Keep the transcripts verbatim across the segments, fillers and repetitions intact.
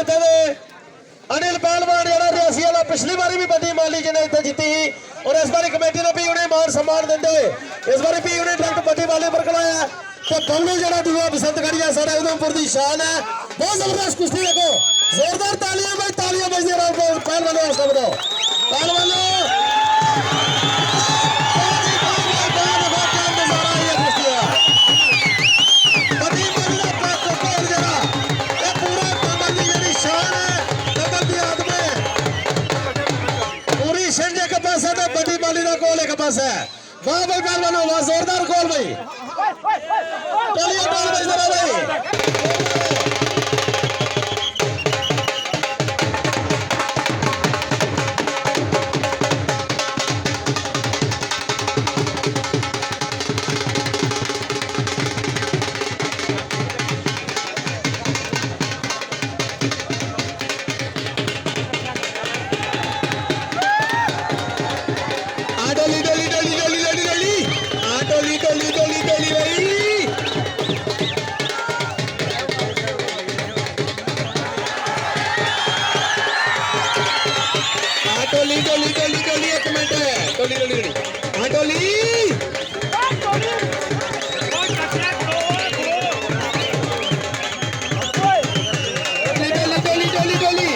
दे अनिल पहलवान जेह्ड़ा रियासी आह्ला, पिछली बारी बी बड्डी माली जिन्ने इत्थै जित्ती ही, और इस बारी कमेटी ने भी उ'नें मान सम्मान दिंदे होए इस बारी भी उ'नें डायरेक्ट बड्डी माली पर खलाया। ते बबलू जेह्ड़ा दूआ बसंतगढ़िया साढ़े उधमपुर दी शान ऐ। बहुत जबरदस्त कुश्ती देखो, जोरदार तालियां भाई, तालियां बजदियां रौह्न, पहलवानों, हौसला बढ़ाओ। पहलवानों, बहुत ही, बहुत ही, बहुत ही, बहुत नजारा आई है कुश्ती दा। बड्डी माली दा प्रेस कोड जेह्ड़ा, एह् पूरा कंबल दी जेह्ड़ी शान ऐ, कंबल दी आत्मा ऐ। पूरी छिंज इक पासै ते बड्डी माली दा गोल इक पासै। वाह भाई पहलवानों, वाह, जोरदार गोल भाई। चलिए गोल भाई, जरा भाई। आ डोली, डोली, डोली, डोली, डोली, डोली। आ डोली, डोली, डोली, डोली भाई। आ डोली, डोली, डोली, डोली, एक मिनट। डोली, डोली, डोली। आ डोली। डोली, डोली, डोली, डोली।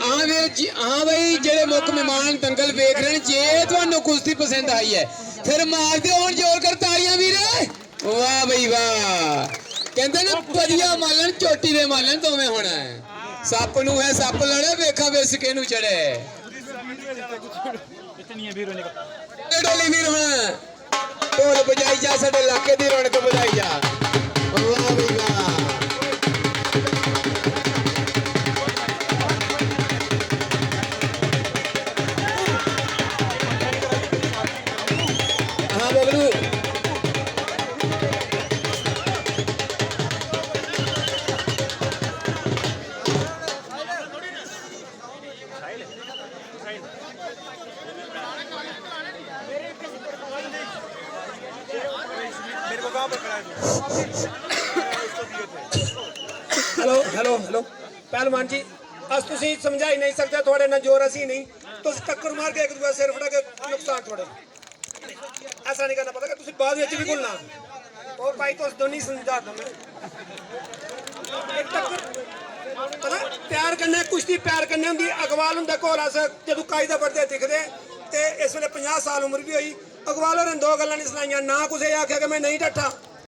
हाँ वे जी, हाँ भाई, जेह्ड़े मुख मेहमान दंगल वेख रहे हैं, जे तुहानू कुश्ती पसंद आई है, फिर मार दे हुण जोर कर तालियां, वीर। वाह भाई वाह। कहंदे ने, "बधिया मालन, चोटी दे मालन, दोवें होना है। सप्प नू है सप्प लड़े, वेखा विस केनू चढ़े।" डोली वीर होना। ढोल बजाई जा, साडे इलाके दी रौनक बधाई जा। वाह भाई वाह। हाँ बबलू। Hello, hello, hello. पहलवान जी, अस तुसी समझाई नहीं सकते, थुआड़े ना जोर असी नहीं। तुस टक्कर मार के एक दूआ सिर फड़ा के नुकसान थुआड़े। ऐसा नहीं करना पता कि तुसी बाद विच भी घुलना। ओ भाई, तुस दोनी समझा दो मैं। एक टक्कर, पता, प्यार कन्नै कुश्ती प्यार कन्नै हुंदी। अकबाल हुंदे कोल अस जदू कायदा पढ़दे दिखदे, ते इस वेले पंजाह साल उम्र भी होई। अकबाल होरें दो गल्लां नहीं सनाइयां, ना कुसै आखेआ कि मैं नहीं डट्ठा,